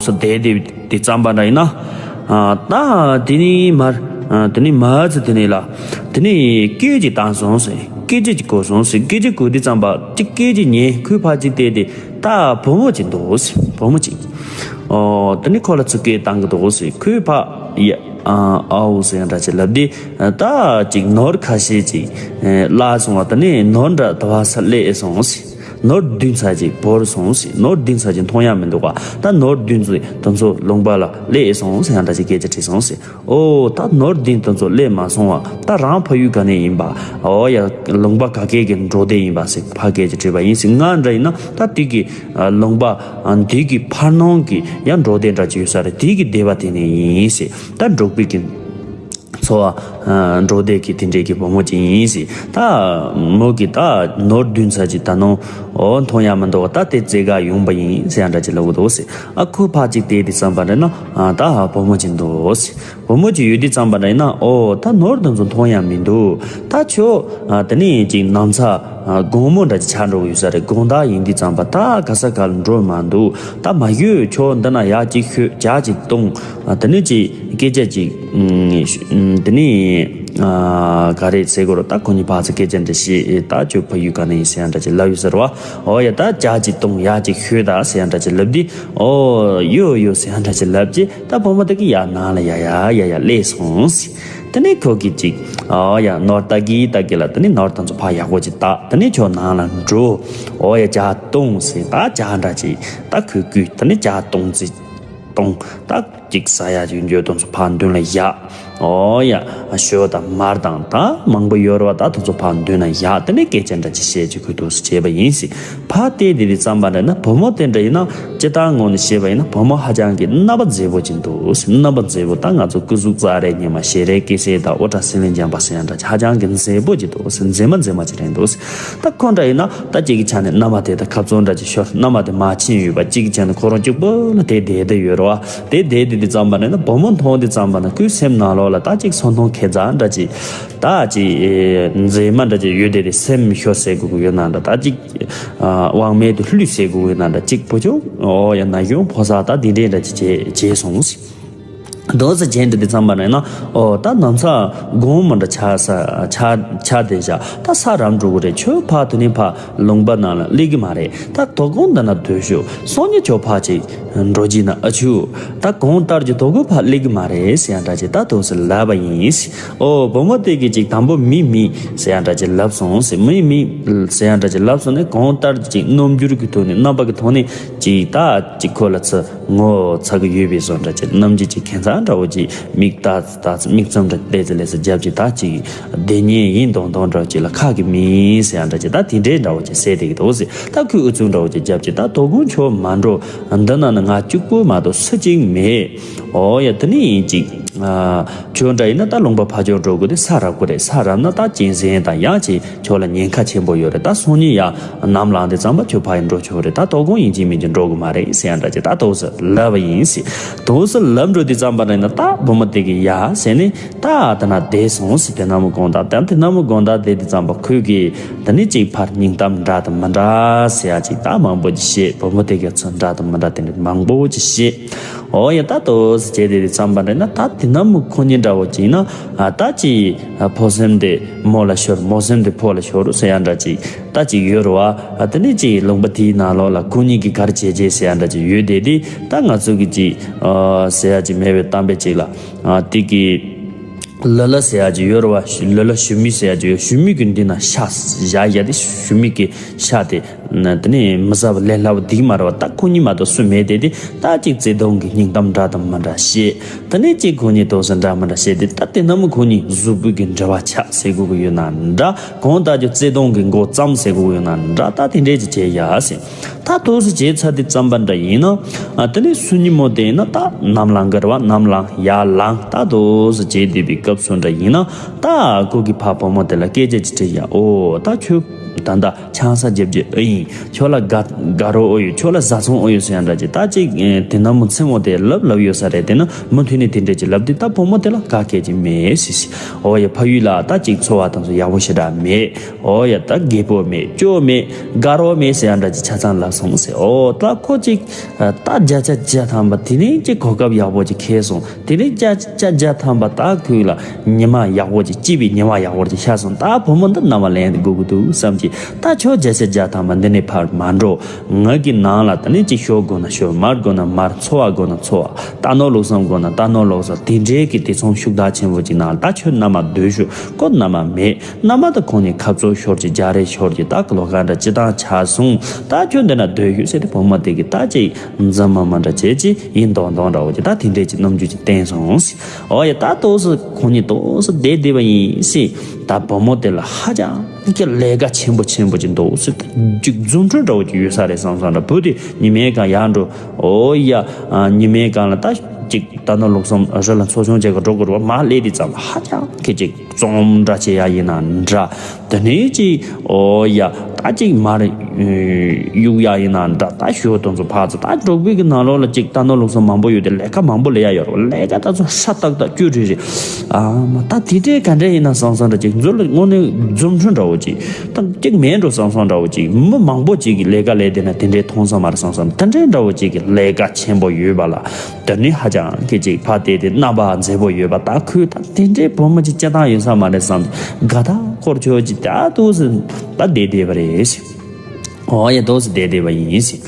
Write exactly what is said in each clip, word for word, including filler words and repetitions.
སོ་བསྡད་དེ་དེ་ཙམ་པ་འདྲ་ཡིན་ན། ཨ་ད་དེ་ནི་མར་ཨ་དེ་ནི་མ་ཚོ་དེ་ནི་ལ་དེ་ནི་སྐད་ཅིག་བཏང་སོང་ཟེར། སྐད་ཅིག་གོ་སོང་ཟེར། སྐད་ཅིག་གོ་དུས་ཙམ་པ་ཅིག་སྐད་ཅིག་ཉན། ཁོའི་ཕར་ཅིག་བལྟས་ཏེ་ད་བུ་མོ་ཅིག་འདུག་ཟེར། བུ་མོ་ཅིག་ཨོ་དེ་ནི་ཁོ་ལ་ཚུར་སྐད་བཏང་གི་འདུག་ཟེར། ཁོའི་ཕར་ཡ་ཨ་ཨའོ་ཟེར་ཡང་འདྲ་ཅིག་ལབ་དུས། ད་ཅིག་ནོར་ཁ་ཤས་ཅིག་བརླག་སོང་བ། དེ་ནི་ནོར་འདྲ་དུ་བ་ས་སླེབས་སོང་ཟེར། ནོར་བདུན་ཚ་ཅིག་བོར་སོང་ཟེར། ནོར་བདུན་ཚ་ཅིག་མཐོང་ཡ་མི་འདུག་ག་ད་ནོར་བདུན་ཚ་དེ་ཚོ་ལུང་པ་ལ་སླེབས་སོང་ཟེར་ཡང་འདྲ་ཅིག་སྐད་ཆ་དྲིས་སོང་ཟེར། ཨོ་ད་ནོར་བདུན་དེ་ཚོ་སླེབས་མ་སོང་བ། ད་རང་ཕ་ཡུལ་ག་ནས་ཡིན་པ། ཨོ་ཡ་ལུང་པ་ག་གེ་གི་འབྲོག་སྡེ་ཡིན་པ་ཟེར་ཕར་སྐད་ཆ་དྲིས་པ་ཡིན་ཟེར། ང་འདྲ་ཡིན་ན་ད་དེ་གི་ལུང་པ་དེ་གི་ཕར་ནང་གི་ཡང་འབྲོག་སྡེ་འདྲ་ཅིག་ཡོད་ས་རེད། དེ་གི་སྡེ་པ་དེ་ནས་ཡིན་ཟེར། ད་འབྲོག་པའི་གི་ཚོ་བ། འབྲོག་སྡེ་གི་དེ་འདྲའི་གི་བུ་མོ་ཅིག་ཡིན་ཟེར། ད་མོ་གི་ད་ནོར་བདུན་ཚ་ཅིག་ད་ནང་ཨོ་མཐོང་ཡ་མི་འདུག་ད་དེ་བཙལ་ག་ཡོང་པ་ཡིན་ཟེར་ཡང་འདྲ་ཅིག་ལབ་གི་འདུག་ཟེར། ཨ་ཁོ་ཕར་ཅིག་བལྟས་དུས་ཙམ་པ་རེད་ན་ད་བུ་མོ་ཅིག་འདུག་ཟེར། བུ་མོ་ཅིག་ཡོད་དུས་ཙམ་པ་རེད་ན་ཨོ་ད་ནོར་དེ་ཚོ་མཐོང་ཡ་མི་འདུག་ད་ཁྱོད་དེ་ནས་ཅིག་ནམ་ཚ་དགོང་མོ་འདྲ་ཅིག་ཆགས་འགྲོ་གི་ཡོད་ས་རེད། དགོང་དག་ཡིན་དུས་ཙམ་པ་ད་ག་ས་ག་ལ་འགྲོ་མ་འདུག་ད་མ་ཡོད་ཁྱོད་འདི་ན་ཡག་ཅིག་ཤོད། ཇ་ཅིག་བཏུང་། དེ་ནས་ཅིག་སྐད་ཆ་ཅིག་དེ་ནས་ག་རེ་ཟེར་དགོས་རེད། ད་ཁོ་གཉིས་ཕར་ཚུར་སྐད་ཆ་འདྲ་བཤད། ད་ཁྱོད་ཕ་ཡུལ་ག་ནས་ཡིན་ཟེར་ཡང་འདྲ་ཅིག་ལབ་ཡོད་ཟེར་བ། ཨོ་ཡ་ད་ཇ་ཅིག་བཏུང་། ཡག་ཅིག་ཤོད་ད་ཟེར་ཡང་འདྲ་ཅིག་ལབ་དུས། ཨོ་ཡོད་ཡོད་ཟེར་ཡང་འདྲ་ཅིག་ལབ་རྗེས་ད་བུ་མོ་དེ་གི་ཡར་ནང་ལ་ཡ་ཡ་ཡ་ཡ་སླེབས་སོང་ཟེར། དེ་ནས་ཁོ་གིས་ཅིག་ཨོ་ཡ་ནོར་ལྟ་གི་ལྟ་གི་ལ་དེ་ནས་ནོར་དེ་ཚོ་ཕར་ཡག་པོ་ཅིག་བལྟ། དེ་ནས་ཁྱོད་ནང་ལ་འགྲོ། ཨོ་ཡ་ཇ་བཏུང་ཟེར། ད་ཇ་འདྲ་ཅིག་ད་ཁོས་བསྐུལ། དེ་ནས་ཇ་བཏུང་ཟེར། བཏུང་། ད་ཅིག་ཟ་ཡ་ཅིག་འགྱོ་དེ་ཚོ་ཕར་མདུན་ལ་བཞག་ཨོ་ཡ་ཞོ་དང་མར་དང་ད་མང་པོ་ཡོད་རེད་བ། ད་དེ་ཚོ་ཕར་མདུན་ལ་བཞག་དེ་ནས་སྐད་ཆ་འདྲ་ཅིག་བཤད་ཅིག་ཁོས་དེ་ཚོ་བྱས་པ་ཡིན་ཟེར། ཕར་བལྟས་དེ་དུས་ཙམ་པ་འདྲ་ན་བུ་མོ་དེ་འདྲ་ཡིན་ན་སྤྱིར་བཏང་ངོས་ནས་བཤད་པ་ཡིན་ན་བུ་མོ་ཧ་ཅང་གི་རྣམ་པ་མཛེས་པོ་ཅིག་འདུག་ཟེར། རྣམ་པ་མཛེས་པོ་ད་ང་ཚོ་སྐུ་གཟུགས་གཙང་རེ་ཉི་མ་ཞལ་རས་སྐྱེད་ཚལ་དང་དབུ་སྐྲ་སིང་ལིང་འཇམ་པ་ཟེར་ཡ་འདྲ་ཅིག་ཧ་ཅང་གི་མཛེས་པོ་ཅིག་འདུག་ཟེར། མཛེས་མ་མཛེས་མ་ཅིག་རེད་འདུག་ཟེར། ད་ཁོ་འདྲ་ཡིན་ན་ད་གཅིག་གི་ཆ་ནས་མནའ་མ་དེ་དང་ཁ་བཙུམ་འདྲ་ཅིག་ཤོར། མནའ་མ་དེ་མར་ཕྱིན་ཡོད་པ། གཅིག་གི་ཆ་ནས་ཁོ་རང་གཅིག་པུ་ལ་དེ་བསྡད་དེ་ཡོད་རེད་བ། དེ་བསྡད་དེ་དུས་ཙམ་པ་ནས་ན་བུ་མོ་མཐོང་དུས་ཙམ་པ་ན་ཁོའི་སེམས་ནང་ལོགས་ལ་ད་གཅིག་ཚོར་སྣང་ཁེ་བཟང་འདྲ་ཅིག་ད་ཅིག་མཛེས་མ་འདྲ་ཅིག་ཡོད་དེ་དེ་སེམས་ཤོར་ཟེར་དགོས་ཀྱི་ཡོད་ན་འདྲ། ད་ཅིག་དབང་མེད་དུ་བསླུས་ཟེར་དགོས་ཀྱི་ཡོད་ན་འདྲ། གཅིག་བུ་ཆུང་ཨོ་ཡ་ན་གཞོན་ཕོ་གསར་ད་འདི་འདྲས་འདྲ་ཅིག་བྱས་བྱས་སོང་། དོ་ས་ཇན་དེ་དེ་ཙམ་པ་ནས་ན་ཨོ་ད་ནམ་ཚ་དགོང་མོ་འདྲ་ཆ་ས་ཆ་ཆ་དེ་བཞག་ད་ས་རམ་འགྲོ་གི་རེད། ཁྱོད་ཕ་དེ་ནས་ཕ་ལུང་པ་ནང་ལ་སླེབས་ཀྱི་མ་རེད། ད་དོ་དགོང་འདི་ན་སྡོད་ཤོག་སང་ཉིན་ཁྱོད་ཕ་ཅིག་འགྲོ་གྱི་ན་ཨ་ཆུ། ད་གང་ལྟར་གྱི་དོ་དགོང་ཕ་སླེབས་ཀྱི་མ་རེད་ཟེར་ཡང་འདྲ་ཅིག་ད་དོ་ས་ལབ་པ་ཡིན། ཨོ་བུ་མོ་དེ་གིས་ཅིག་དང་པོ་མི་མི་ཟེར་ཡང་འདྲ་ཅིག་ལབ་སོང་ཟེར། མི་མི་ཟེར་ཡང་འདྲ་ཅིག་ལབ་སོང་ནས་གང་ལྟར་ཅིག་རྣམ་འགྱུར་གྱི་ཐོག་ནས་རྣམ་པ་གི་ཐོག་ནས་ཅིག་ད་ཅིག་ཁོ་ལ་ཚུར། ངོ་ཚ་གི་ཡོད་པའི་བཟོ་འདྲ་ཅིག་རྣམ་འགྱུར་ཅིག་ཁྱད་མཚར་འདྲ་བོ་ཅིག་མིག་ལྟ་ལྟ་མིག་བཙུམ་འདྲ་ལས་ཙི་ལས་ཙི་རྒྱབ་ཅིག་ད་ཅིག་བདེ་ཉེན་ཡིན་མདོག་མདོག་འདྲ་བོ་ཅིག་ལ་ཁག་གི་མིན་ཟེར་ཡང་འདྲ་ཅིག་ད་དེ་འདྲའི་འདྲ་བོ་ཅིག་ཟེར་བསྡད་ཀྱི་འདུག་ཟེར། ད་ཁོས་ཨུ་ཚུགས་འདྲ་བོ་ཅིག་རྒྱབ་ཅིག་ད་དོ་དགོང་ཁྱོད་མ་འགྲོ། འདི་ན་ནི་ང་གཅིག་པོ་མ་གཏོགས་སུ་གཅིག་མེད། ཨོ་ཡ་དེ་ནི་ཡིན་ཅིག་ཁྱོད་འདྲ་ཡིན་ན་ད་ལུང་པ་ཕར་ཕྱོགས་འགྲོ་དགོས་དེ་ས་རབ་དགོས་རེད། ས་རབ་ན་ད་གཅན་གཟན་དང་ཡང་ཅིག་ཁྱོད་ལ་ཉེན་ཁ་ཆེན་པོ་ཡོད་རེད། ད་སང་ཉིན་ཡ་ནམ་ལངས་དུས་ཙམ་པ་ཁྱོད་ཕ་ཡི་འགྲོ་ཆོག་རེད། ད་དོ་དགོང་ཡིན་གཅིག་མིན་གཅིག་འགྲོ་གི་མ་རེད་ཟེར་ཡང་འདྲ་ཅིག་ད་དོགས་ཟེར་ལབ་པ་ཡིན་ཟེར། དོགས་ཟེར་ལབ་འགྲོ་དུས་ཙམ་པ་ནས་ན་ད་བུ་མོ་དེ་གིས་ཡ་ཟེར་ནས་ད་དེ་ན་བསྡད་སོང་ཟེར། དེ་ན་མོ་དགོང་དག་དེ་དེ་ན་མོ་དགོང་དག་བསྡད་དུས་ཙམ་པ་ཁོས་གིས་དེ་ནས་ཅིག་ཕར་སྙིང་གཏམ་འདྲ་དང་མི་འདྲ་ཟེར་ཡ་ཅིག་ད་མང་པོ་ཅིག་བཤད། བུ་མོ་དེ་གིས་ཚུར་འདྲ་དང་མི་འདྲ་དེ་འདྲ་མང་པོ་ཅིག་བཤད། ཨོ་ཡ་ད་དོགས་ཟེར་བྱས་དེ་དུས་ཙམ་པ་ནས་ན་ད་དེ་ན་མོ་ཁོ་གཉིས་འདྲ་བོ་ཅིག་ཡིན་ན་ཨ་ད་ཅིག་ཕོ་སེམས་དེ་མོ་ལ་ཤོར། མོ་སེམས་དེ་ཕོ་ལ་ཤོར་ཟེར་ཡ་འདྲ་ཅིག་ད་ཅིག་ཡོད་རེད་བ། ཨ་དེ་ནས་ཅིག་ལུང་པ་དེའི་ནང་ལོགས་ལ་ཁོ་གཉིས་ཀྱིས་ག་རེ་བྱས་བྱས་ཟེར་ཡ་འདྲ་ཅིག་ཡོད་དེ། དེ་ད་ང་ཚོ་གི་ཅིག་ཨ་ཟེར་ཡ་ཅིག་མེད་པའི་གཏམ་དཔེ་ཅིག་ལ་ཨ་དེ་གི་ལ་ལ་ཟེར་ཡ་ཅིག་ཡོད་རེད་བ། ལ་ལ་ཞུ་མི་ཟེར་ཡ་ཅིག་ཡོད། ཞུ་མི་གི་འདི་ན་ཤ་བཞག་ཡ་དེ་ཞུ་མི་གི་ཤ་དེ་ན་དེ་ནས་མི་ཟ་བ་ལས་སླ་བ་འདི་མ་རེད་བ། ད་ཁོ་གཉིས་མ་གཏོགས་སུ་མེད་དེ། དེ་ད་ཅིག་བརྩེ་དུང་གི་སྙིང་གཏམ་འདྲ་དང་མི་འདྲ་བཤད། དེ་ནས་ཅིག་ཁོ་གཉིས་དོགས་ཟེར་འདྲ་མི་འདྲ་བཤད་དེ། ད་དེ་ན་མོ་ཁོ་གཉིས་གཟུགས་པོ་གི་འབྲེལ་བ་ཆགས་ཟེར་དགོས་ཀྱི་ཡོད་ན་འདྲ། གང་ལྟར་གྱི་བརྩེ་དུང་གི་མགོ་བརྩམས་ཟེར་དགོས་ཀྱི་ཡོད་ན་འདྲ། ད་དེ་འདྲས་ཅིག་བྱས་ཡ་ཟེར། ད་དོགས་ཟེར་བྱས་ཚར་དུས་ཙམ་པ་འདྲ་ཡིན་ན་ཨ་དེ་ནས་སང་ཉིན་མོ་དེ་ཡིན་ན་ད་ནམ་ལངས་གི་རེད་བ། ནམ་ལངས་ཡར་ལངས། ད་དོགས་ཟེར་བྱས་བསྡད་པའི་སྐབས་སུ་འདྲ་ཡིན་ན་ད་ཁོ་གི་ཕ་བུ་མོ་དེ་ལ་སྐད་ཆ་ཅིག་དྲིས་ཡ། ཨོ་ད་ཁྱོད་ ད་ལྟ་ཆང་ས་རྒྱབ་རྒྱུ་ཨེ་ཡིན། ཁྱོད་ལ་དགའ་དགའ་རོགས་ཨེ་ཡོད། ཁྱོད་ལ་བཟའ་ཚང་ཨེ་ཡོད་ཟེར་ཡང་འདྲ་ཅིག་ད་ཅིག་ཨེ་དེ་ན་མོ་མཚན་མོ་དེ་ལབ་ལབ་ཡོད་ས་རེད། དེ་ན་མུ་མཐུད་ནས་དེ་འདྲ་ཅིག་ལབ་དུས་ད་བུ་མོ་དེ་ལ་དགའ་སྐད་ཅིག་མེད་ཟེར་ཟེར། ཨོ་ཡ། ཕ་ཡུལ་ལ་ད་ཅིག་འཚོ་བ་དང་སོ་ཡག་པོ་ཞེ་དྲག་མེད། ཨོ་ཡ། ད་རྒད་པོ་མེད། སྐྱོ་མེད། དགའ་རོགས་མེད་ཟེར་ཡང་འདྲ་ཅིག་ཆ་ཚང་ལབ་སོང་ཟེར། ཨོ་ད་ཁོ་ཅིག་ད་བརྒྱ་ཆ་བརྒྱ་ཐམ་པ་དེ་ནས་ཅིག་གོ་སྐབས་ཡག་པོ་ཅིག་འཁེལ་སོང་། དེ་ནས་བརྒྱ་ཆ་བརྒྱ་ཐམ་པ་ད་ཁོས་ལ་ཉི་མ་ཡག་པོ་ཅིག་སྐྱིད་པའི་ཉི་མ་ཡག་པོ་ཅིག་ཤར་སོང་། ད་བུ་མོ་འདི་མནའ་མ་ལེན་དགོས་ཀྱི་འདུག་བསམ་གྱི། ད་ཁྱོད་བརྒྱ་ཆ་བརྒྱ་ཐམ་པ་འདི་ནས་ཕར་མ་འགྲོ། ང་གི་ནང་ལ་ད་ནས་ཅིག་ཤོ་དགོས་ན་ཤོ། མར་དགོས་ན་མར། འཚོ་བ་དགོས་ན་འཚོ་བ། རྟ་ནོར་ལུག་གསུམ་དགོས་ན་རྟ་ནོར་ལུག་གསུམ། དེ་འདྲའི་གི་དེ་ཚོང་ཤུགས་དག་ཆེན་པོ་ཅིག་ནང་ད་ཁྱོད་མནའ་མ་སྡོད་ཤོག་ཁོ་མནའ་མ་མེད། མནའ་མ་ད་ཁོང་གཉིས་ཁ་རྩོད་ཤོར་གྱི་རྒྱ་རེ་ཤོར་གྱི་ད་གི་ལོ་ག་འདྲ་ཅི་དང་ཆ་སོང་། ད་ཁྱོད་འདི་ན་སྡོད་ཤོག་ཟེར་ཏེ་བུ་མོ་དེ་གི་ད་ཅིག་འཛུམ་མ་མ་འདྲ་བྱེད་ཀྱི་ཡིན་མདོག་མདོག་འདྲ་བོ་ཅིག་ད་དེ་འདྲས་ཀྱི་རྣམ་འགྱུར་ཅིག་བསྟན་སོང་ཟེར། ཨོ་ཡ། ད་ཏོག་ཙམ་ཁོང་གཉིས་ཏོག་ཙམ་བསྡད་བསྡད་པ་ཡིན་ཟེར། ད་བུ་མོ་དེ་ལ་ཧ་ཅང་གི་ལས་ཀ་ཆེན་པོ་ཆེན་པོ་ཅིག་འདུག་ཟེར། ད་ཅིག་རྫུ་འཕྲུལ་འདྲ་བོ་ཅིག་ཡོད་ས་རེད་བསམ་བསམ་འདྲ། བུ་དེ་ཉི་མའི་སྒང་ཡར་འགྲོ། ཨོ་ཡ། ཉི་མའི་སྒང་ལ་ད་ཅིག་རྟ་ནོར་ལུག་གསུམ་རི་ལ་འཚོ་སྐྱོང་བྱེད་ག་འགྲོ་དགོས་རེད་པ། མར་སླེབས་དུས་ཙམ་ལ་ཧ་ཅང་གི་ཅིག་རྩོམ་འདྲ་བྱེད་ཡ་ཡིན་ན་འདྲ། དེ་ནས་ཅིག་ཨོ་ཡ། ད་ཅིག་མར་གཡུག་ཡ་ཡིན་ན་འདྲ། ད་ཞོ་དང་ཚོ་ཕར་ཚུར་ད་འབྲོག་པའི་གི་ནང་ལོགས་ལ་ཅིག་རྟ་ནོར་ལུག་གསུམ་མང་པོ་ཡོད་དེ། ལས་ཀ་མང་པོ་ལས་ཡ་ཡོད་རེད་པ། ལས་ཀ་ད་ཚོ་ཧྲ་ཏག་ཏག་སྐྱུར་རེ་རེད། ཨ་མ་ད་དེ་འདྲའི་ག་འདྲ་ཡིན་ན་བསམ་བསམ་འདྲ། ཅིག་མཛོ་ལ་དངོས་གནས་རྫུ་འཕྲུལ་འདྲ་བོ་ཅིག་ད་ཅིག་མེད་འགྲོ་བསམ་བསམ་འདྲ་བོ་ཅིག་མི་མང་པོ་ཅིག་གི་ལས་ཀ་ལས་དེ་ན་དེ་འདྲའི་མཐོང་ས་མ་རེད་བསམ་བསམ། དེ་འདྲའི་འདྲ་བོ་ཅིག་གི་ལས་ཀ་ཆེན་པོ་ཡོད་པ་ལ། དེ་ནི་ཧ་ཅང་གི་ཅིག་ཕ་དེ་དེ་རྣམ་པ་མཛེས་པོ་ཡོད་པ། ད་ཁོས་ད་དེ་འདྲའི་བུ་མོ་ཅིག་སྐྱེ་སྟངས་ཡོད་ས་མ་རེད་བསམ། དགའ་ཐག་སྐོར་ཆོད་ཅིག་ད་ཏོག་ཙམ་ད་བསྡད་བསྡད་པ་རེད། ཨོ་ཡ། ཏོག་ཙམ་བསྡད་བསྡད་པ་ཡིན་ཟེར།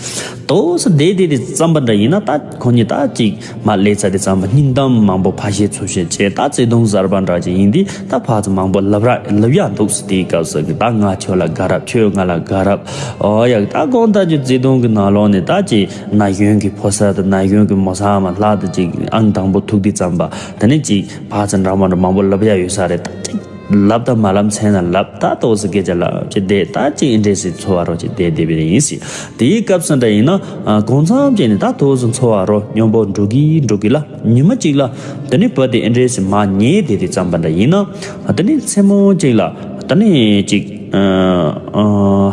ཏོག་ཙམ་བསྡད་བསྡད་དེ་བསམ་པ་འདྲ་ཡིན་ན། ད་ཁོ་གཉིས་ད་ཅིག་མར་སླེབས་ཚར་དུས་ཙམ་པ་སྙིང་གཏམ་མང་པོ་ཕར་བཤད་ཚུར་བཤད་བྱས། ད་བརྩེ་དུང་གསར་པ་འདྲ་ཅིག་ཡིན་དུས་ད་ཕར་ཚུར་མང་པོ་ལབ་ར་ལབ་ཡ་འདུག་ཟེར། དེའི་སྐབས་སུ་གི་ད་ང་ཁྱོད་ལ་དགའ་རབས། ཁྱོད་ང་ལ་དགའ་རབས། ཨོ་ཡ། ད་གང་ལྟར་ཅིག་བརྩེ་དུང་གི་ནང་ལོགས་ནས་ད་ཅིག་ན་གཞོན་གྱི་ཕོ་གསར་དང་ན་གཞོན་གྱི་མོ་གསར་མ་ལྷག་ཏུ་ཅིག་ཨང་དང་པོ་ཐུག་དུས་ཙམ་པ་དེ་ནས་ཅིག་ཕར་ཚུར་འདྲ་མ་འདྲ་མང་པོ་ལབ་ཡ་ཡོད་ས་རེད། ད་ཅིག་ལབ་དང་མ་ལབ་མཚན་ན་ལབ། ད་ཏོག་ཙམ་སྐད་ཆ་ལབ་ཅིག་བསྡད། ད་ཅིག་ཨེ་འདྲས་སེ་འཚོ་བ་རོགས་ཅིག་བསྡད་བསྡད་པ་ཡིན་ཟེར། དེའི་སྐབས་སུ་འདྲ་ཡིན་ན་གང་འཚམ་བྱས་ནས་ད་ཏོག་ཙམ་འཚོ་བ་རོགས་སྙོམས་པོ་འགྲོ་གི་འགྲོ་གི་ལ། ཉི་མ་གཅིག་ལ་དེ་ནས་བུ་དེ་ཨེ་འདྲས་སེ་མར་ཉལ་བསྡད་དུས་ཙམ་པ་འདྲ་ཡིན་ན། དེ་ནས་མཚན་མོ་གཅིག་ལ་དེ་ནས་ཅིག་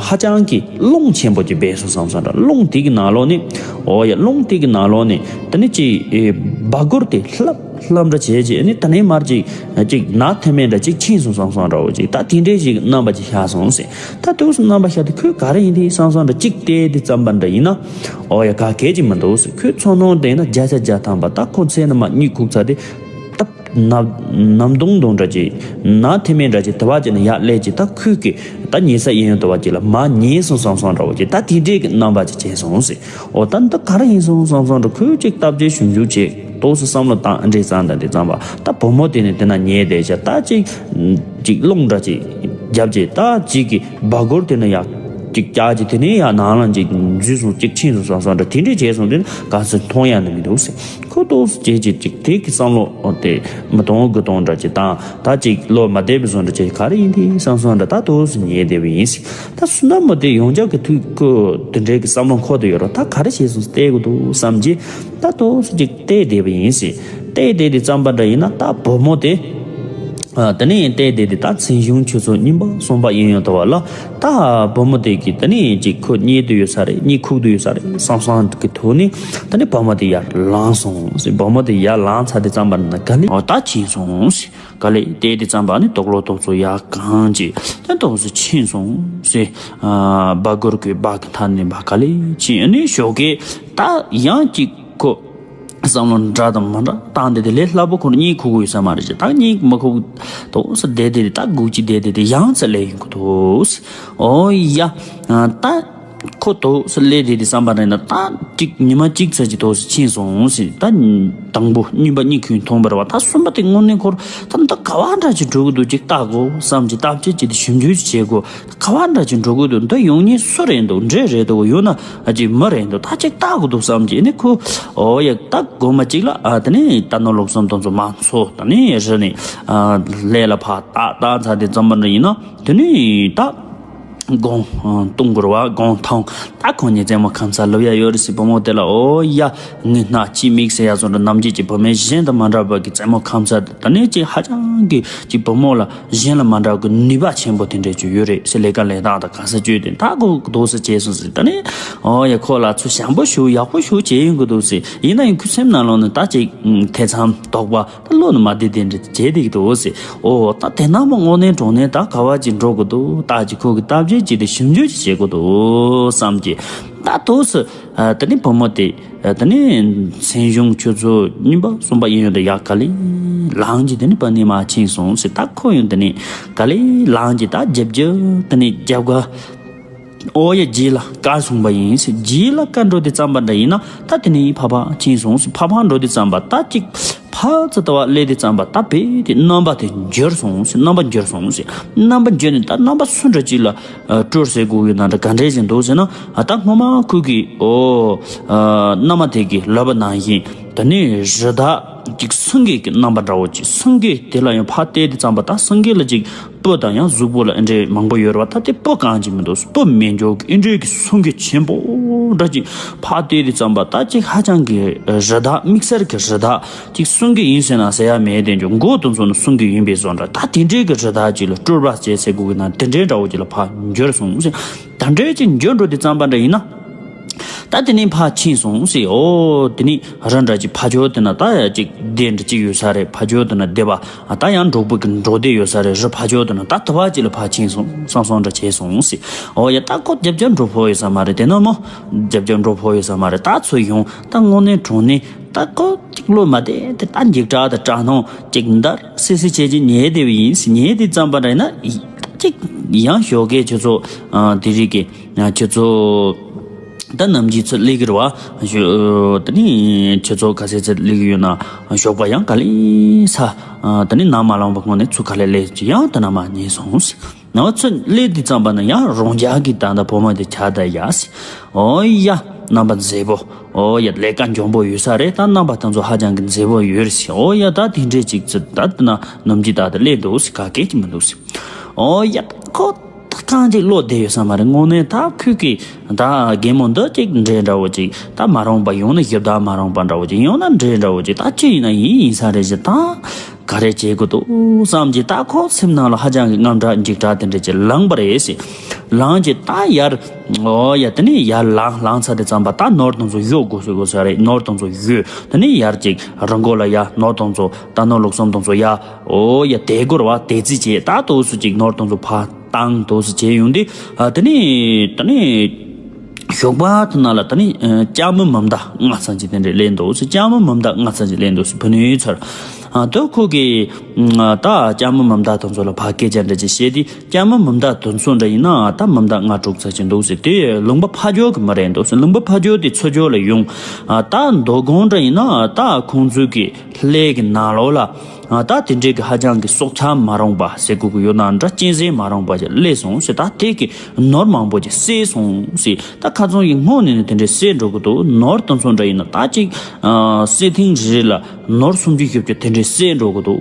ཧ་ཅང་གི་རླུང་ཆེན་པོ་ཅིག་བབས་སོང་བསམ་སོང་འདྲ། རླུང་དེ་གི་ནང་ལོགས་ནས། ཨོ་ཡ། རླུང་དེ་གི་ནང་ལོགས་ནས་དེ་ནས་ཅིག་སྦ་གུར་དེ་ལྷབ་ལྷམ་འདྲ་བྱས་བྱས་ནི་ད་ནི་མར་ཅིག་ཅིག་ནག་ཐེམ་མེ་འདྲ་ཅིག་ཕྱིན་སོང་བསམ་བསམ་འདྲ་བོ་ཅིག་ད་དེ་འདྲའི་ཞིག་རྣམ་པ་ཅིག་ཤར་སོང་ཟེར། ད་དུས་སུ་རྣམ་པ་ཤར་དུས་ཁོས་ག་རེ་ཡིན་དེ་བསམ་བསམ་འདྲ་ཅིག་བལྟས་དེ་ཙམ་པ་འདྲ་ཡིན་ན། ཨོ་ཡ། ག་གེ་ཅིག་མི་འདུག་ཟེར། ཁོས་ཚོར་སྣང་བསྟན་ན་བརྒྱ་ཆ་བརྒྱ་ཐམ་པ་ད་ཁོ་མཚན་ནི་མ་གཉིད་ཁུག་ཚར་དེ་སྟབས་ནམ་ནམ་དུང་དུང་འདྲ་ཅིག་ནག་ཐེམ་མེ་འདྲ་ཅིག་དེ་བ་ཅིག་ནི་ཡར་སླེབས་ཅིག་ད་ཁོས་གི་ད་ཉལ་ས་གཡས་གཡོན་དེ་བ་ཅིག་ལ་མར་ཉལ་སོང་བསམ་བསམ་འདྲ་བོ་ཅིག་ད་དེ་འདྲའི་གི་རྣམ་པ་ཅིག་བྱས་སོང་ཟེར། ཨོ་ད་འདི་ག་རེ་ཡིན་སོང་བསམ་བསམ་འདྲ། ཁོས་ཅིག་སྟབས་བདེ་ཞུམ་ཞུམ་བྱས་ཏོག་ཙམ་བསམ་བློ་བཏང་འདྲེས་ཙང་ད་དེ་ཙམ་པ་ད་བུ་མོ་དེ་ནི་དེ་ན་ཉལ་བསྡད་བྱས། ད་ཅིག་ཅིག་རླུང་འདྲ་ཅིག་རྒྱབ་བྱས། ད་ཅིག་གི་སྦ་གུར་དེ་ནི་ཡར་ཅིག་བཀྱག་བྱས། དེ་ནས་ཡར་ནང་ལ་ཅིག་འཛུལ་སོང་། ཅིག་ཕྱིན་སོང་བསམ་བསམ་འདྲ། དེ་འདྲས་བྱས་སོང་དེ་ནི་ག་ཚོད་མཐོང་ཡ་ནི་མི་འདུག་ཟེར། ཁོ་ཏོག་ཙམ་བྱས་བྱས་ཅིག་དེ་གི་བསམ་བློ་དེ་མི་གཏོང་དགུ་གཏོང་འདྲ་ཅིག་བཏང་། ད་ཅིག་བློ་མ་བདེ་བའི་བཟོ་འདྲ་ཅིག་ག་རེ་ཡིན་དེ་བསམ་བསམ་འདྲ། ད་ཏོག་ཙམ་ཉལ་བསྡད་པ་ཡིན་ཟེར། ད་བསོད་ནམས་མོ་དེ་ཡོངས་ཁྱབ་ཀྱི་ཐུགས་ཁོ་དེ་འདྲའི་གི་བསམ་བློ་འཁོར་དུ་ཡོད་རོགས། ད་ག་རེ་བྱས་སོང་བལྟས་དགོས་འདུག་བསམ་གྱི། ད་ཏོག་ཙམ་ཅིག་བལྟས་བསྡད་པ་ཡིན་ཟེར། བལྟས་བསྡད་དེ་ཙམ་པ་འདྲ་ཡིན་ན་ད་བུ་མོ་དེ། ཨ་དེ་ནས་བལྟས་བསྡད་དེ་ད་མཚན་གཞུང་ཆུ་ཚོད་གཉིས་པ་གསུམ་པ་ཡིན་ཡོང་དུ་བ་ལ། ད་བུ་མོ་དེ་གིས་དེ་ནས་ཅིག་ཁོ་གཉིད་དུ་ཡོད་ས་རེད། གཉིད་ཁུག་ཏུ་ཡོད་ས་རེད་བསམ་བསམ་གི་ཐོག་ནས་དེ་ནས་བུ་མོ་དེ་ཡར་ལངས་སོང་ཟེར། བུ་མོ་དེ་ཡར་ལངས་ཚར་དེ་ཙམ་པ་ན་ག་ལེ་ཨོ་ད་ཕྱིན་སོང་ཟེར། ག་ལེ་བལྟས་དེ་ཙམ་པ་ནི་དོག་ལོ་དོག་ཚོ་ཡར་གང་ཅིག་དེ་ཏོག་ཙམ་ཕྱིན་སོང་ཟེར། ཨ་སྦ་གུར་གི་སྦ་གི་མཐའ་ནས་འབའ་ག་ལེ་ཕྱིན་ནི་ཞོགས་ཀས་ད་ཡང་ཅིག་ཁོ་བསམ་བློ་འདྲ་དང་མ་འདྲ་བཏང་སྟེ་དེ་ལས་སླ་པོ་ཁོ་གཉིད་ཁུག་གི་ཡོད་ས་མ་རེད་ཅེ། ད་གཉིད་མ་ཁུག་ཏོག་ཙམ་བསྡད་དེ་ད་སྒུག་ཅིག་བསྡད་དེ་དེ་ཡང་ཚ་ལས་ཡིན་ཁོ་ཐོག་ཨོ་ཡ། ད་ཁོ་ཏོག་ཙམ་ལས་དེ་དེ་བསམ་པ་རེད་ན་ད་ཅིག་ཉི་མ་གཅིག་ཚར་གྱི་ཏོག་ཙམ་ཕྱིན་སོང་ཟེར། ད་དང་པོ་གཉིས་པ་གཉིད་ཁུག་མཐོང་བ་རེད་བ། ད་གསུམ་པ་དེ་དངོས་གནས་ཁོར་ད་འདི་ག་བ་འདྲ་ཅིག་འགྲོ་གི་འདུག་ཅིག་ལྟ་དགོས་བསམ་གྱི་ལྟ་བཅོས་ཅིག་དེ་ཞིབ་འཇུག་ཅིག་བྱེད་དགོས། ག་བ་འདྲ་ཅིག་འགྲོ་དགོས་འདུག་འདི་ཡོང་མཁན་སུ་རེད་འདུག་འདྲེ་རེད་འདུག་ཡོད་ན་ཨ་ཅིག་མི་རེད་འདུག་ད་ཅིག་ལྟ་དགོས་འདུག་བསམ་གྱི་ནི་ཁོ། ཨོ་ཡ། ད་དགོང་མོ་གཅིག་ལ་ཨ་དེ་ནས་རྟ་ནོར་ལུག་གསུམ་དེ་ཚོ་མར་འཚོ། དེ་ནས་རི་ནས་ཨ་ལས་ལ་ཕར་ཏག་ཏག་ཚར་དེ་ཙམ་པ་འདྲ་ཡིན་ན་དེ་ནས་ད་ དགོང་ཨ་གཏོང་དགོས་རེད་བ། དགོང་ཐང་། ད་ཁོང་གཉིས་རྩེད་མོ་ཁམས་ཚ་ལབ་ཡ་ཡོད་རེད་ཟེར། བུ་མོ་དེ་ལ། ཨོ་ཡ། ངའི་སྣ་ཅི་མིག་ཟེར་ཡ་བཟོ་འདྲ། ནམ་རྒྱུན་གྱི་བུད་མེད་གཞན་དང་མ་འདྲ་བ་གི་རྩེད་མོ་ཁམས་ཚ་དེ་ནས་ཅིག་ཧ་ཅང་གི་ཅིག་བུ་མོ་ལ་གཞན་ལ་མ་འདྲ་བ་གི་ནུས་པ་ཆེན་པོ་དེ་འདྲས་ཅིག་ཡོད་རེད་ཟེར། ལས་ཀ་ལས་སྟངས་དང་ག་ས་བཅོས་དེ་ད་གོ་འདུག་སེ་བྱས་སོང་ཟེར། ད་ནི་ཨོ་ཡ། ཁོ་ལ་ཚུར་བྱམས་པོ་ཞུ། ཡག་པོ་ཞུ་བྱས་ཡིན་དགོས་འདུག་ཟེར། ཡིན་ན་ཡང་ཁོའི་སེམས་ནང་ལོགས་ནས་ད་ཅིག་ཐེ་ཚོམ་དོགས་པ། ད་བློ་ནི་མ་བདེ་དེ་འདྲ་བྱེད་བསྡད་ཀྱི་འདུག་ཟེར། ཨོ་ད་དེ་ན་མོ་དངོས་གནས་དྲང་གནས་ད་ག་བ་ཅིག་འགྲོ་གི་འདུག་ད་ཅིག་ཁོ་གི་ལྟ་བྱེད་ཅིག་དེ་ཞིབ་འཇུག་ཅིག་བྱེད་དགོས་འདུག་བསམ་གྱི། ད་འདུག་སེ་ཨ་དེ་ནས་བུ་མོ་དེ་ཨ་དེ་ནས་སེམས་གཞུང་ཆུ་ཚོད་གཉིས་པ་གསུམ་པ་ཡིན་ཡོད་དེ་ཡར་ག་ལེ་ལངས་ཀྱི་དེ་ནས་བུད་མེད་མར་ཕྱིན་སོང་ཟེར། ད་ཁོ་ཡང་དེ་ནས་ག་ལེ་ལངས་ཀྱི་ད་རྒྱབ་རྒྱབ་དེ་ནས་རྒྱབ་ཁ། ཨོ་ཡ། རྗེས་ལ་བཀར་སོང་བ་ཡིན་ཟེར། རྗེས་ལ་བཀར་འགྲོ་དུས་ཙམ་པ་འདྲ་ཡིན་ན་ད་དེ་ནས་ཕར་ཕར་ཕྱིན་སོང་ཟེར། ཕར་ཕར་འགྲོ་དུས་ཙམ་པ་ད་ཅིག་ཕར་ཙམ་ལྟ་བ་སླེབས་དུས་ཙམ་པ་ད་བེ་དེ་རྣམ་པ་དེ་འགྱུར་སོང་ཟེར། རྣམ་པ་འགྱུར་སོང་ཟེར། རྣམ་པ་འགྱུར་ནས་ད་རྣམ་པ་སུ་འདྲ་ཅིག་ལ་ཨ་སྤྲུལ་ཟེར་དགོས་ཡོད་ན་འདྲ་ག་འདྲས་ཅིག་འདུག་ཟེར་ན། ཨ་ད་སྔོན་མ་ཁོ་གི་ཨོ་ཨ་རྣམ་པ་དེ་གི་ལབ་པ་ནང་བཞིན་དེ་ནས་རི་དྭགས་ཅིག་སེང་གེ་གི་རྣམ་པ་འདྲ་བོ་ཅིག་སེང་གེ་དེ་ལ་ཡང་ཕར་བལྟས་དུས་ཙམ་པ་ད་སེང་གེ་ལ་ཅིག་སྤུ་དང་ཡང་གཟུགས་པོ་ལ་ཨེ་འདྲས་མང་པོ་ཡོད་རེད་བ། ད་དེ་སྤུ་གང་ཅིག་མི་འདུག་སྤུ་མེད་འཇོག་གི་ཨེ་འདྲས་ཀྱི་སེང་གེ་ཆེན་པོ་འདྲ་ཅིག་ཕར་བལྟས་དུས་ཙམ་པ་ད་ཅིག་ཧ་ཅང་གི་རི་དྭགས་དམིགས་བསལ་གྱི་རི་དྭགས་ཅིག་སེང་གེ་ཡིན་ཟེར་ན་ཟེར་ཡ་མེད། དེ་འཇོག་མགོ་དེ་ཚོ་ནི་སེང་གེ་ཡིན་པའི་བཟོ་འདྲ། ད་དེ་འདྲས་ཀྱི་རི་དྭགས་ཅིག་ལ་སྤྲུལ་པ་བྱས་ཟེར་དགོས་ཀྱི་ན་དེ་འདྲས་འདྲ་བོ་ཅིག་ལ་ཕར་འགྱུར་སོང་ཟེར། ད་འདྲས་ཅིག་འགྱུར་འགྲོ་དུས་ཙམ་པ་འདྲ་ཡིན་ན། ད་དེ་ནས་ཕར་ཕྱིན་སོང་ཟེར། ཨོ་དེ་ནས་རི་འདྲ་ཅིག་ཕར་ཕྱོགས་དེ་ན་ད་ཡ་ཅིག་སྡེ་འདྲ་ཅིག་ཡོད་ས་རེད། ཕར་ཕྱོགས་དེ་ན་སྡེ་པ་ད་ཡང་འབྲོག་པ་གི་འབྲོག་སྡེ་ཡོད་ས་རེད། རི་ཕར་ཕྱོགས་དེ་ན་ད་དེ་བ་ཅིག་ལ་ཕར་ཕྱིན་སོང་བསམ་བསམ་འདྲ་བྱས་སོང་ཟེར། ཨོ་ཡ། ད་ཁོ་རྒྱབ་རྒྱབ་འགྲོ་ཕོད་ཡོད་ས་མ་རེད། དེ་ན་མོ་རྒྱབ་རྒྱབ་འགྲོ་ཕོད་ཡོད་ས་མ་རེད། ད་ཚུར་ཡོང་ད་དངོས་གནས་དྲང་གནས་ད་ཁོ་ཅིག་བློ་མ་བདེ་དེ་ད་འཇིགས་སྐྲག་དང་སྐྲག་སྣང་ཅིག་འདར་སིག་སིག་བྱས་ཀྱི་ཉལ་བསྡད་པ་ཡིན་ཟེར། ཉལ་དུས་ཙམ་པ་འདྲ་ཡིན་ན་ད་ཅིག་ཡང་ཞོགས་ཀས་ཁྱོད་ཚོ་ཨ་དེ་རིགས་ཀྱི་ཁྱོད་ཚོ་ད་ནམ་རྒྱུན་ཚུར་སླེབས་ཀྱི་རེད་བ། ཞོ་ད་ནི་ཁྱོད་ཚོ་ག་ཚད་ཚད་སླེབས་ཀྱི་ཡོད་ན་ཞོགས་པ་ཡང་ག་ལེ་ས་ད་ནི་ནམ་མ་ལངས་པ་སྔོན་ནས་ཚུར་ག་ལེ་སླེབས་ཀྱི་ཡང་ད་ནམ་མ་ཉལ་སོང་ཟེར། ནང་ཚུར་སླེབས་དུས་ཙམ་པ་ན་ཡང་རང་འཇགས་ཀྱི་ད་ལྟ་བུ་མོ་དེ་ཆགས་ད་ཡ་ཟེར། ཨོ་ཡ། རྣམ་པ་མཛེས་པོ། ཨོ་ཡ། ལས་ཀ་འཇོན་པོ་ཡོད་ས་རེད། ད་རྣམ་པ་དེ་ཚོ་ཧ་ཅང་གི་མཛེས་པོ་ཡོད་རེད་ཟེར། ཨོ་ཡ། ད་དེ་འདྲས་ཅིག་ཚུར་ད་ད་ན་ནམ་རྒྱུན་ད་ད་སླེབས་འདུག་ཟེར། ག་གེ་ཅིག་མི་འདུག་ཟེར། ཨོ་ཡ། ཁོ་ད་གང་ཅིག་བློ་བདེ་ཡོད་ས་མ་རེད། དངོས་གནས་ད་ཁོས་ཀྱི་ད་རྒན་མོ་འདི་ཅིག་འདྲེ་འདྲ་བོ་ཅིག་ད་མ་རུང་པ་ཡང་ན་ཞབས་བདག་མ་རུང་པ་འདྲ་བོ་ཅིག་ཡང་ན་འདྲེ་འདྲ་བོ་ཅིག་ད་ཅི་ཡིན་ན་ཡིན་ཡིན་ས་རེད་ཟེར། ད་ག་རེ་བྱེད་དགོས་འདུག་བསམ་གྱི། ད་ཁོ་སེམས་ནང་ལ་ཧ་ཅང་གི་དངངས་སྐྲག་འཇིགས་སྐྲག་དེ་འདྲ་ཅིག་ལངས་པ་རེད་ཟེར། ལངས་ཀྱི་ད་ཡར། ཨོ་ཡ། དེ་ནས་ཡར་ལངས་ལངས་ཚར་དུས་ཙམ་པ་ད་ནོར་དེ་ཚོ་གཡོག་དགོས་ཟེར་དགོས་ས་རེད། ནོར་དེ་ཚོ་གཡོག་དེ་ནས་ཡར་ཅིག་རི་མགོ་ལ་ཡ་ནོར་དེ་ཚོ་ད་ནོར་ལུག་གསུམ་དེ་ཚོ་ཡ། ཨོ་ཡ། དེ་སྒོར་བ་དེ་རྩིས་བྱས་ད་དུས་སུ་ཅིག་ནོར་དེ་ཚོ་ཕར་བཏང་དུས་སུ་བྱས་ཡོང་དུས་ཨ་དེ་ནས་དེ་ནས་ཞོགས་པ་དེ་ན་ལ་དེ་ནས་ཨ་ལྕགས་མོ་མ་མདའ་ལྔ་ཙམ་ཅིག་དེ་འདྲས་སླེབས་འདུག་ཟེར། ལྕགས་མོ་མ་མདའ་ལྔ་ཙམ་ཅིག་སླེབས་འདུག་ཟེར། བུ་ནུའི་ཚར། ཨ་དེ་ཁོ་གིས་ཨ་ད་ལྕགས་མོ་མ་མདའ་དེ་ཚོ་ལ་ཕར་སྐད་ཆ་འདྲ་ཅིག་བཤད་དུས། ལྕགས་མོ་མ་མདའ་དེ་ཚོ་འདྲ་ཡིན་ན་ད་མ་མདའ་ལྔ་དྲུག་ཙམ་ཅིག་འདུག་ཟེར། དེ་ལུང་པ་ཕ་ཇོ་གི་མི་རེད་འདུག་ཟེར། ལུང་པ་ཕ་ཇོ་དེ་ཚུར་ཕྱོགས་ལ་ཡོང་། ཨ་ད་མདོ་དགོང་འདྲ་ཡིན་ན་ད་ཁོང་ཚོའི་གི་ལྷས་ཀྱི་ནང་ལོགས་ལ་ཨ་ད་དེ་འདྲའི་གི་ཧ་ཅང་གི་སྲོག་ཆགས་མ་རུང་པ་ཟེར་དགོས་ཀྱི་ཡོད་ན་འདྲ། གཅན་གཟན་མ་རུང་པ་ཞིག་སླེབས་སོང་ཟེར། ད་དེ་གི་ནོར་མང་པོ་ཅིག་བསད་སོང་ཟེར། ད་ཁ་ཚོན་གྱི་སྔོན་ནས་ནི་དེ་འདྲའི་བསད་འགྲོ་གི་འདུག་ནོར་དེ་ཚོ་འདྲ་ཡིན་ན་ད་ཅིག་ཨ་བསད་ཐེངས་རེ་རེ་ལ་ནོར་སུམ་ཅུ་བཞི་བཅུ་དེ་འདྲའི་བསད་འགྲོ་གི་འདུག་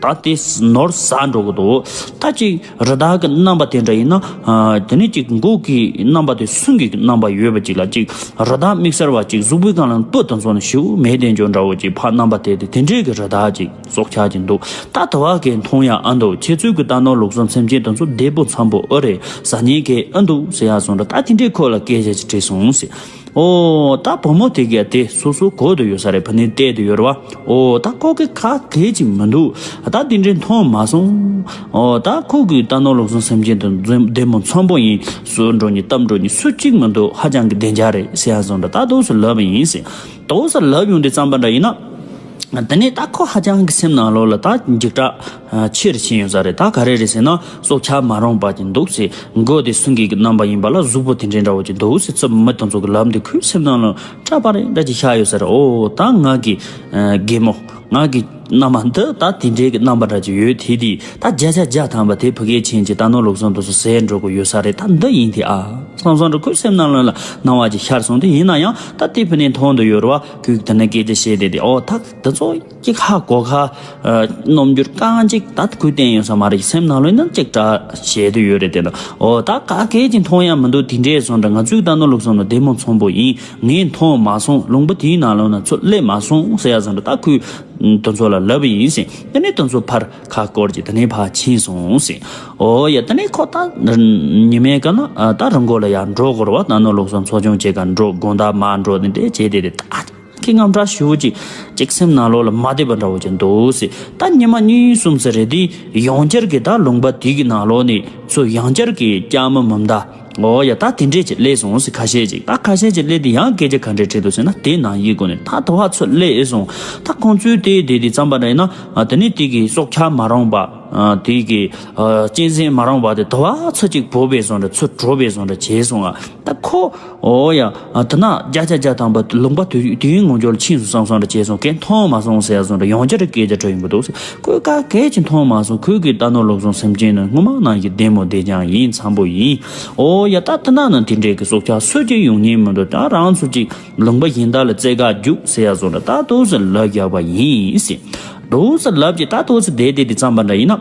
ད་དེ་ནོར་ཟད་འགྲོ་གི་འདུག་ད་ཅིག་རི་དྭགས་ཀྱི་རྣམ་པ་དེ་འདྲ་ཡིན་ན། ཨ་དེ་ནས་ཅིག་མགོ་གི་རྣམ་པ་དེ་སེང་གེ་གི་རྣམ་པ་ཡོད་པ་ཅིག་ལ་ཅིག་རི་དྭགས་དམིགས་བསལ་བ་ཅིག་གཟུགས་པོའི་སྒང་ལ་སྤུ་དེ་ཚོ་ནི་ཞེ་པོ་མེད་དེ་འཇོག་འདྲ་བོ་ཅིག་ཕར་རྣམ་པ་དེ་དེ་དེ་འདྲའི་གི་རི་དྭགས་ཅིག་སྲོག་ཆགས་ཅིག་འདུག་ད་དེ་བ་གི་མཐོང་ཡ་ཨ་འདུག་ཁྱེད་ཚོའི་གི་རྟ་ནོར་ལུག་གསུམ་སེམས་ཅན་དེ་ཚོ་བདེ་པོ་འཚམ་པོ་ཨེ་རེད། ཟ་ཉེན་གི་ཨ་འདུག་ཟེར་ཡ་སོང་འདྲ། ད་དེ་འདྲའི་ཁོ་ལ་སྐད་ཆ་ཅིག་དྲིས་སོང་ཟེར། ཨོ་ད་བུ་མོ་དེ་གས་དེ་སོ་སོ་གོ་དུ་ཡོད་ས་རེད། བུ་ནི་བལྟས་དུ་ཡོད་རེད་བ། ཨོ་ད་ཁོ་གི་ཁ་གས་ཅིག་མི་འདུག་ད་དེ་འདྲའི་མཐོང་མ་སོང་། ཨོ་ད་ཁོ་གི་རྟ་ནོར་ལུག་གསུམ་སེམས་ཅན་དུ་བདེ་མོ་འཚམ་པོ་ཡིན། སུ་འགྲོ་ནི་གཏམ་འགྲོ་ནི་སུ་གཅིག་མི་འདུག་ཧ་ཅང་གི་བདེ་འཇགས་རེད་ཟེར་ཡ་སོང་འདྲ། ད་དུང་སུ་ལབ་ཡིན་ཟེར། དུང་སུ་ལབ་ཡོང་དུས་ཙམ་པ་འདྲ་ཡིན་ན། དེ་ནས་ད་ཁོ་ཧ་ཅང་གི་སེམས་ནང་ལོགས་ལ་ད་འཇིགས་སྐྲག་ཆེ་རུ་ཕྱིན་ཡོད་ས་རེད། ད་ག་རེ་རེད་ཟེར་ན་སྲོག་ཆགས་མ་རུང་པ་ཅིག་འདུག་ཟེར། མགོ་དེ་སེང་གེ་གི་རྣམ་པ་ཡིན་པ་ལ་གཟུགས་པོ་དེ་འདྲའི་འདྲ་བོ་ཅིག་འདུག་ཟེར། ཚུར་མི་དེ་ཚོ་གི་ལམ་དེ་ཁོའི་སེམས་ནང་ལ་སྐྲག་པ་རེ་འདྲ་ཅིག་ཤར་ཡོད་ས་རེད། ཨོ་ད་ང་གི་ཨ་རྒན་མོ་ང་གི་ མནའ་མ་འདི་ད་དེ་འདྲའི་གི་རྣམ་པ་འདྲ་ཅིག་ཡོད་དེ། དེ་ད་བརྒྱ་ཆ་བརྒྱ་ཐམ་པ་དེ་ཕ་གིར་ཕྱིན་ཅིག་རྟ་ནོར་ལུག་གསུམ་དེ་ཚོ་ཟས་འགྲོ་གི་ཡོད་ས་རེད། ད་འདི་ཡིན་དེ་ཨ་བསམ་བསམ་འདྲ་ཁོའི་སེམས་ནང་ལོགས་ལ་སྣང་བ་ཅིག་ཤར་སོང་སྟེ། ཡིན་ན་ཡང་ད་དེ་ཕ་ནས་མཐོང་དུ་ཡོད་རེད་བ། ཁོས་དེ་ནས་སྐད་ཆ་བཤད་དེ། དེ་ཨོ་ད་དེ་ཚོ་ཅིག་ཧ་གོ་ཁ། ཨ། རྣམ་འགྱུར་རྐང་གཅིག་ད་ཁོས་བསྟན་ཡོད་ས་མ་རེད། སེམས་ནང་ལོགས་ནས་ཅིག་འདྲ་བྱེད་དུ་ཡོད་རེད། དེ་ན་ཨོ་ད་ག་གས་ཀྱི་མཐོང་ཡ་མི་འདུག་དེ་འདྲས་བཟོ་འདྲ། ང་ཚོའི་རྟ་ནོར་ལུག་གསུམ་ནི་བདེ་མོ་ཚོང་པོ་ཡིན། ངས་མཐོང་མ་སོང་། ལུང་པ་དེའི་ནང་ལོགས་ན་ཚུར་སླེབས་མ་སོང་ཟེར་ཡ་བཟོ་འདྲ། ད་ཁོས་དེ་ཚོ་ལ་ལབ་པ་ཡིན་ཟེར། དེ་ནས་དེ་ཚོ་ཕར་ཁ་བསྐོར་གྱིས་དེ་ནས་ཕར་ཕྱིན་སོང་ཟེར། ཨོ་ཡ། དེ་ནས་ཁོ་ད་ཉི་མའི་ཀ་ན་ད་རི་མགོ་ལ་ཡར་འགྲོ་དགོས་རེད་བ། རྟ་ནོར་ལུག་གསུམ་འཚོ་སྐྱོང་བྱེད་ག་འགྲོ། དགོང་དག་མར་འགྲོ་ནས་དེ་བྱས་དེ་དེ་ད། ཁྱི་རྔམ་དྲག་ཞེ་པོ་ཅིག་ཅིག་སེམས་ནང་ལོགས་ལ་མ་བདེ་བ་འདྲ་བོ་ཅིག་འདུག་ཟེར། ད་ཉི་མ་གཉིས་གསུམ་ཙམ་རེ་དེ་ཡང་བསྐྱར་གྱི་ད་ལུང་པ་དེ་གི་ནང་ལོགས་ནས་ཚུར་ཡང་བསྐྱར་གྱི་ལྕགས་མོ་མུ་མདའ། ཨོ་ཡ། ད་དེ་འདྲས་ཅིག་སླེབས་སོང་ཟེར། ཁ་ཤས་ཅིག་ད་ཁ་ཤས་ཅིག་སླེབས་དེ་ཡང་སྐད་ཆ་ག་འདྲས་དྲིས་འདུག་ཟེར་ན། དེ་ནང་བཞིན་སྒོ་ནས་ད་དེ་བ་ཚུར་སླེབས་སོང་། ད་ཁོང་ཚོའི་དེ་དེ་དེ་བརྩམས་པ་འདྲ་ཡིན་ན། ཨ། དེ་ནས་དེ་གི་སྲོག་ཆགས་མ་རུངས་པ། ཨ། དེ་གི་ཨ། གཅན་གཟན་མ་རུངས་པ་དེ་དེ་བ་ཚུར་ཅིག་བོར་བའི་བཟོ་འདྲ། ཚུར་འགྲོ་བའི་བཟོ་འདྲ་བྱས་སོང་ཨ། ད་ཁོ། ཨོ་ཡ། ཨ། དེ་ན་བརྒྱ་ཆ་བརྒྱ་ཐམ་པ་ལུང་པ་དེ་དེའི་ངོས་ཕྱོགས་ལ་ཕྱིན་སོང་བསམ་བསམ་འདྲ་བྱས་སོང་། གས་མཐོང་མ་སོང་ཟེར་ཡ་བཟོ་འདྲ། ཡང་བསྐྱར་སྐད་ཆ་དྲིས་ཡོང་གི་འདུག་ཟེར། ཁོས་ག་གས་ཅིག་མཐོང་མ་སོང་། ཁོས་གི་རྟ་ནོར་ལུག་གསུམ་སེམས་ཅན་ནི་སྔོན་མ་ནང་བཞིན་བདེ་མོ་བདེ་རྐྱང་ཡིན། འཚམ་པོ་ཡིན། ཨོ་ཡ། ད་དེ་ན་ནི་དེ་འདྲས་གི་སྲོག་ཆགས་སུ་གཅིག་ཡོང་ཉན་མི་འདུག་ད་རང་ཚོ་གཅིག་ལུང་པ་གཞན་དག་ལ་རྩེད་ག་རྒྱུགས་ཟེར་ཡ་བཟོ་འདྲ། ད་འདུག་སེ་ལབ་བརྒྱབ་པ་ཡིན་ཟེར། འདུག་སེ་ལབ་ཀྱི་ད་འདུག་སེ་བསྡད་བསྡད་དེ་བརྩམས་པ་འདྲ་ཡིན་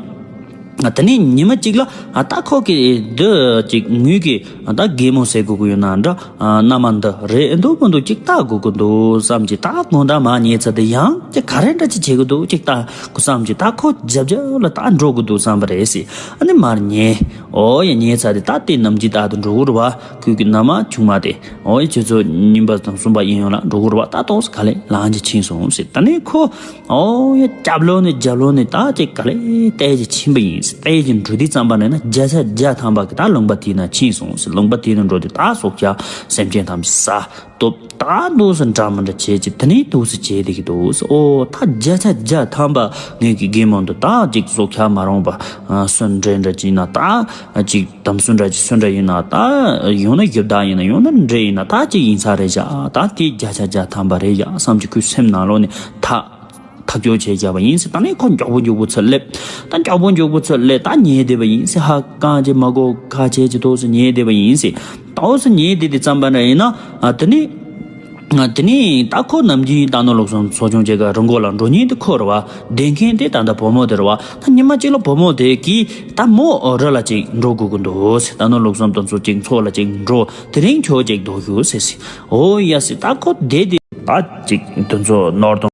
ན། དེ་ནས་ཉི་མ་གཅིག་ལ། ཨ། ད་ཁོ་གི་འདི་ཅིག་ངུས་ཀྱི། ཨ། ད་རྒན་མོ་ཟེར་དགོས་ཀྱི་ཡོད་ན་འདྲ། ཨ། མནའ་མ་འདི་རེད་འདུག་མི་འདུག་ཅིག་ལྟ་དགོས་ཀྱི་འདུག་བསམ་གྱི། ད་དགོང་དག་མར་ཉལ་ཚར་དེ་ཡང་ཅིག་ག་རེ་འདྲ་ཅིག་བྱེད་ཀྱི་འདུག་ཅིག་ལྟ་དགོས་བསམ་གྱི། ད་ཁོ་རྒྱབ་རྒྱབ་ལ་ད་འགྲོ་དགོས་འདུག་བསམ་པ་རེད་ཟེར། ཨ་ནི་མར་ཉལ། ཨོ་ཡ། ཉལ་ཚར་དེ་ད་དེ་ནམ་གྱི་ད་དུ་འགྲོ་གི་རེད་བ། ཁོས་གི་མནའ་མ་ཆུང་མ་དེ། ཨོ་ཡ། ཁྱོད་ཚོ་གཉིས་པ་དང་གསུམ་པ་ཡིན་ཡོང་ལ་འགྲོ་གི་རེད་བ། ད་ཏོག་ཙམ་ག་ལེ་ལངས་ཀྱི་ཕྱིན་སོང་ཟེར། ད་ནི་ཁོ། ཨོ་ཡ། རྒྱབ་ལོགས་ནས་རྒྱབ་ལོགས་ནས་ད་ཅིག་ག་ལེ་བལྟས་ཀྱི་ཕྱིན་པ་ཡིན་ཟེར། བལྟས་ཀྱི་འགྲོ་དུས་ཙམ་པ་ནས་ན་བརྒྱ་ཆ་བརྒྱ་ཐམ་པ་གི་ད་ལུང་པ་དེ་ན་ཕྱིན་སོང་ཟེར། ལུང་པ་དེ་ན་འགྲོ་དུས་ད་སྲོག་ཆགས་སེམས་ཅན་ཐམས་ཅད་ཟ་སྟོབས་ད་འདུག་སེ་འདྲ་མི་འདྲ་བྱེད་ཀྱི། དེ་ནས་འདུག་སེ་བྱེད་བསྡད་ཀྱི་འདུག་ཟེར། ཨོ་ད་བརྒྱ་ཆ་བརྒྱ་ཐམ་པ་ངེད་ཀྱི་རྒན་མོ་འདི་ད་ཅིག་སྲོག་ཆགས་མ་རུངས་པ། ཨ། གསོན་འདྲེ་འདྲ་ཅིག་ཡིན་ན་ད། ཅིག་དམ་སྲུ་འདྲ་ཅིག་སྲུ་འདྲ་ཡིན་ན་ད། ཡང་ན་ཡི་དྭགས་ཡིན་ན་ཡང་ན་འདྲེ་ཡིན་ན་ད་ཅིག་ཡིན་ས་རེད་བཞག་ད་དེ་བརྒྱ་ཆ་བརྒྱ་ཐམ་པ་རེད་བཞག་བསམ་གྱི་ཁོའི་སེམས་ནང་ལོགས་ནས་ཐག་ཐག་གཅོད་བྱས་བཞག་པ་ཡིན་ཟེར། ད་ནི་ཁོ་མགྱོགས་པོ་མགྱོགས་པོ་ཚུར་སླེབས། ད་མགྱོགས་པོ་མགྱོགས་པོ་ཚུར་སླེབས། ད་ཉལ་བསྡད་པ་ཡིན་ཟེར། ཧ་གང་ཅིག་མ་གོ་ཁ་ཆེ་ཅིག་ཏོག་ཙམ་ཉལ་བསྡད་པ་ཡིན་ཟེར། ཏོག་ཙམ་ཉལ་བསྡད་དུས་ཙམ་པ་འདྲ་ཡིན་ན། ཨ། དེ་ནི། ཨ། དེ་ནི་ད་ཁོ་ནམ་རྒྱུན་རྟ་ནོར་ལུག་གསུམ་འཚོ་སྐྱོང་བྱེད་ག་རི་མགོ་ལ་འགྲོ་མཁན་དེ་ཁོ་རེད་བ། བསྡད་མཁན་དེ་ད་ལྟ་བུ་མོ་དེ་རེད་བ། ད་ཉི་མ་གཅིག་ལ་བུ་མོ་དེ་གིས་ད་མོ་རི་ལ་ཅིག་འགྲོ་དགོས་ཀྱི་འདུག་ཟེར། རྟ་ནོར་ལུག་གསུམ་དེ་ཚོ་ཅིག་འཚོ་ལ་ཅིག་འགྲོ། དེ་རིང་ཁྱོད་ཅིག་སྡོད་ཤོག་ཟེར་ཟེར། ཨོ་ཡ་ཟེར། ད་ཁོ་བསྡད་དེ་ད་ཅིག་དེ་ཚོ་ནོར་དང་